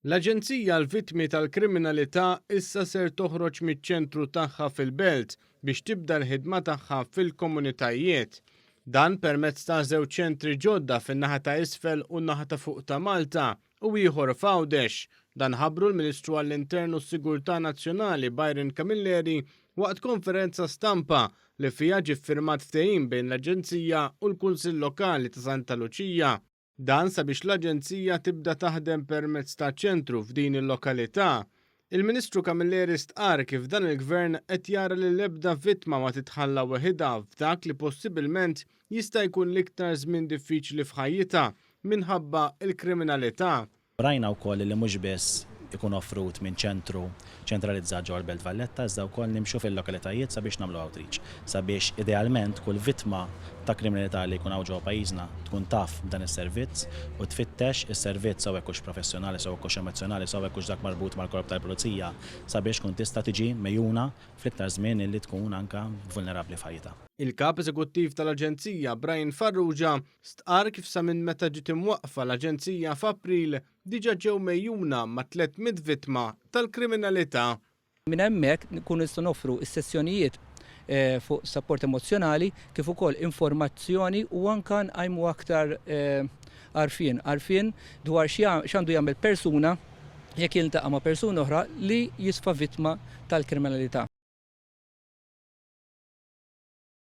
L-Aġenzija għall-Vittmi tal-Kriminalità issa ser toħroġ miċ-ċentru tagħha fil-Belt biex tibda l-ħidma tagħha fil-komunitajiet. Dan permezz ta' żewġ ċentri ġodda fin-naħa ta' isfel u n-naħa ta' fuq ta' Malta u ieħor f'Għawdex. Dan ħabbru l-Ministru għall-Intern u s-Sigurtà Nazzjonali Byron Camilleri waqt konferenza stampa li fiha ġie ffirmat ftehim bejn l-Aġenzija u l-Kunsill Lokali ta' Santa Luċija. Dan sabiex l-Aġenzija tibda taħdem permezz ta' ċentru f'din il-lokalità. Il-Ministru Camilleri stqarr kif dan il-Gvern qed jara li l-ebda vittma ma titħalla weħidha f'dak li possibilment jista' jkun l-iktar żmien diffiċli f'ħajjitha minħabba l-kriminalità. Rajna wkoll li mhux biss ikun offrut minn ċentru ċentralizzat ġewwa l-Belt Valletta iżda wkoll nimxu fil-lokalitajiet sabiex nagħmlu outreach, sabiex idealment kull vittma ta' kriminalità li jkun hawn ġewwa pajjiżna tkun taf b'dan is-servizz u tfittex is-servizz sew hekk hux professjonali, sew hekk hux emozzjonali, sew hekk hux dak marbut mal-Korp tal-Pulizija sabiex tkun tista' tiġi megħjuna fl-iktar żmien illi tkun anke vulnerabbli f'ħajjitha. Il-Kap Eżekuttiv tal-Aġenzija Brian Farrugia stqarr kif sa minn meta ġiet imwaqqfa l-Aġenzija f'April diġà ġew megħjuna mat-300 vittma tal-kriminalità. Minn hemmhekk nkunu nistgħu noffru s-sessjonijiet fuq sapport emozzjonali kif ukoll informazzjoni u anke nqajmu aktar għarfien, għarfien dwar x'għandu jagħmel persuna jekk jiltaqa' ma' persuna oħra li jisfa' vittma tal-kriminalità.